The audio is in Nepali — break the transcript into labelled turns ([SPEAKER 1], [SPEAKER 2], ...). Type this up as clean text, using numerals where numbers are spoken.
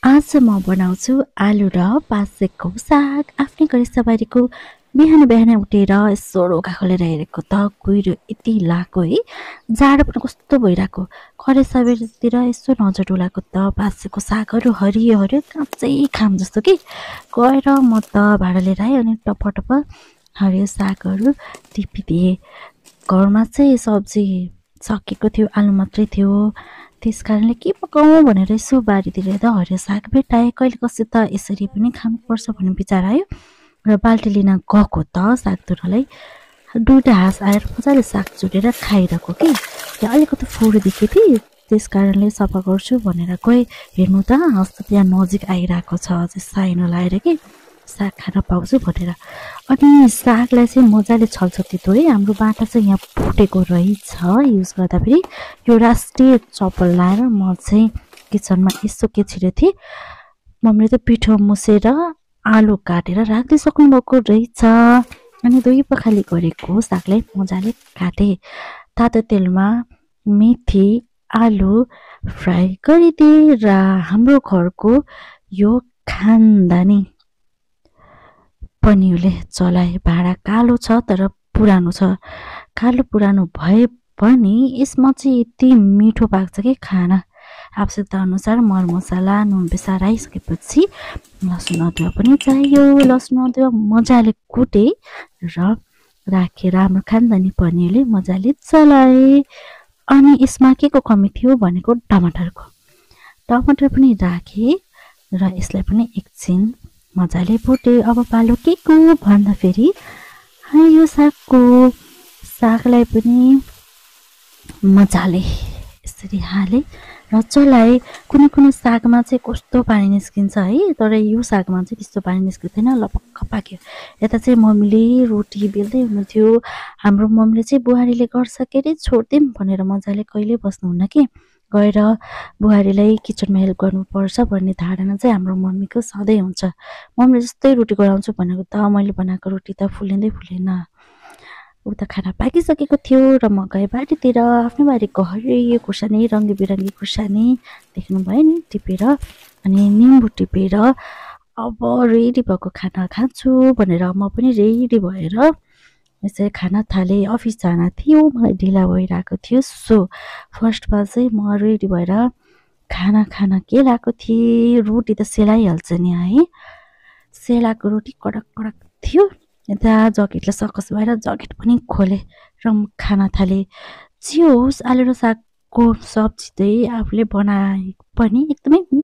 [SPEAKER 1] आज म बनाउँछु आलु र पासेको साग। आफ्नै गरी बिहान बिहानै उठेर यसो रोगा खोलेर हेरेको त कुहिरो यति लाको है। जाडो पनि कस्तो भइरहेको। खरे सबेरतिर यसो नजर डुलाएको त पासेको सागहरू हरियो हरियो काँचै खाम जस्तो कि। गएर म त भाँडा लिएर आएँ अनि टप टप हरियो सागहरू टिपिदिएँ। घरमा चाहिँ सब्जी सकिएको थियो, आलु मात्रै थियो। त्यस कारणले के पकाउँ भनेर यसो बारीतिर हेर्दा हरियो साग भेट्टाएँ। कहिले कसै त यसरी पनि खानुपर्छ भन्ने विचार आयो र बाल्टी लिन गएको त साग तुरालाई दुईटा हाँस आएर मजाले साग चुरेर खाइरहेको कि। त्यहाँ अलिकति फोहोर देखेँ थिएँ, त्यस कारणले सफा गर्छु भनेर गएँ। हेर्नु त हाँस त त्यहाँ नजिक आइरहेको छ, अझै साइनो लाएर कि साग खान पाउँछु भनेर। अनि सागलाई चाहिँ मजाले छल्छती धोएँ। हाम्रो बाटा चाहिँ यहाँ फुटेको रहेछ युज गर्दाखेरि। यो राष्ट्रिय चप्पल लाएर म चाहिँ किचनमा यसो के छिरेको थिएँ। मम्मीले त पिठो मुसेर आलु काटेर राखिदिइसक्नु भएको रहेछ। अनि दुई पखाली गरेको सागलाई मजाले काटेँ। तातो तेलमा मेथी आलु फ्राई गरिदिएँ र हाम्रो घरको यो खानदानी पनिउले चलाए। भाँडा कालो छ तर पुरानो छ। कालो पुरानो भए पनि यसमा चाहिँ यति मिठो पाक्छ कि खाना। आवश्यकता अनुसार मरमसला नुन बेसार आइसकेपछि लसुन अदुवा पनि चाहियो। लसुन अदुवा मजाले कुटे र राखेर हाम्रो खानदानी पनिरले मजाले चलाए। अनि यसमा के को कमी थियो भनेको टमाटरको। टमाटर पनि राखेँ र यसलाई पनि एकछिन मजाले भुटे। अब पालो के को भन्दाखेरि यो सागलाई पनि मजाले यसरी हालेँ र चलाएँ। कुनै सागमा चाहिँ कस्तो पानी निस्किन्छ है, तर यो सागमा चाहिँ त्यस्तो पानी निस्किँदैन, लपक्क पाक्यो। यता चाहिँ मम्मीले रोटी बेल्दै हुनुहुन्थ्यो। हाम्रो मम्मीले चाहिँ बुहारीले गर्छ के अरे छोडिदिउँ भनेर मजाले कहिले बस्नुहुन्न कि। गएर बुहारीलाई किचनमा हेल्प गर्नुपर्छ भन्ने धारणा चाहिँ हाम्रो मम्मीको सधैँ हुन्छ। मम्मीले जस्तै रोटी गराउँछु भनेको त मैले बनाएको रोटी त फुलेन। उता खाना पाकिसकेको थियो र म गएँ बारीतिर। आफ्नो बारीको हरियो खुर्सानी रङ्गी बिरङ्गी खुर्सानी देख्नुभयो नि टिपेर, अनि निम्बु टिपेर अब रेडी भएको खाना खान्छु भनेर म पनि रेडी भएर यसरी खाना थालेँ। अफिस जान थियो, मलाई ढिला भइरहेको थियो। सो फर्स्टमा चाहिँ म रेडी भएर खाना के लाएको थिएँ। रोटी त सेलाइहाल्छ नि है। सेलाएको रोटी कडक थियो। यता जकेटलाई सकस भएर जकेट पनि खोलेँ र खाना थालेँ। जे होस् आलु र सागको सब्जी चाहिँ आफूले बनाए पनि एकदमै